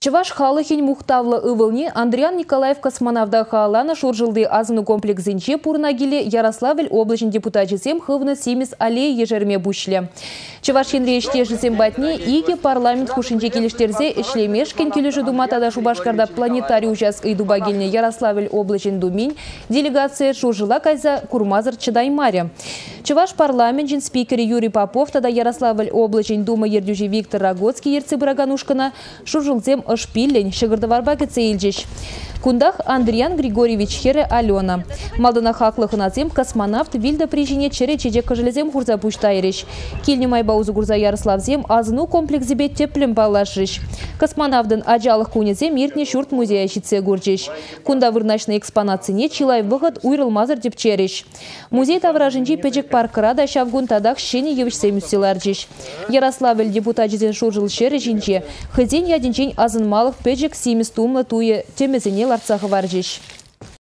Чӑваш халӑхӗн мухтавлӑ ывӑлне Андриян Николаев космонавта халалланӑ Шуршӑлти асӑну комплексӗнче пурӑна-киле Ярославль облаҫӗн депутачӗсем хывнӑ симӗс аллея ешерме пуҫлӗ. Чӑваш Енри ӗҫтешӗсем патне икӗ парламент хушшинче килӗштерсе ӗҫлемешкӗн килӗшӳ тума тата Шупашкарта планетари уҫас ыйтупа килнӗ Ярославль облаҫӗн Думин делегацийӗ Шуршӑла кайса курмасӑр чӑтаймарӗ. Чӑваш парламенчӗн спикерӗ Юрий Попов тата Ярославль облаҫӗн Дума ертӳҫи Виктор Рогоцкий ертсе пыракан ушкӑна Шуршӑлсем ӑш пиллӗн ҫӑкӑр-тӑварпа кӗтсе илчӗҫ. Кунтах Андриян Григорьевич хӗрӗ Алена. Малтанах хаклӑ хӑнасем космонавт вил тӑпри ҫине чӗрӗ чечек кӑшӑлӗсем хурса пуҫ тайрӗҫ. Килнӗ майпа усӑ курса Ярӑславсем асӑну комплексӗпе тӗплӗн паллашрӗҫ. Космонавтӑн ачалӑх кунӗсем иртнӗ ҫурт-музея ҫитсе курчӗҫ. Кунта вырнаҫнӑ экспонатсене чылай вӑхӑт уйрӑлмасӑр тӗпчерӗҫ. Музей таврашӗнчи пӗчӗк паркра та ҫав кун татах ҫӗнӗ йывӑҫсем ӳссе ларчӗҫ. Ярославль депутачӗсен Шуршӑл ҫӗрӗ ҫинче хӑйсен ятӗнчен асӑнмалӑх пӗчӗк симӗс тумлӑ туйӑ тӗмӗсене лартса хӑварчӗҫ.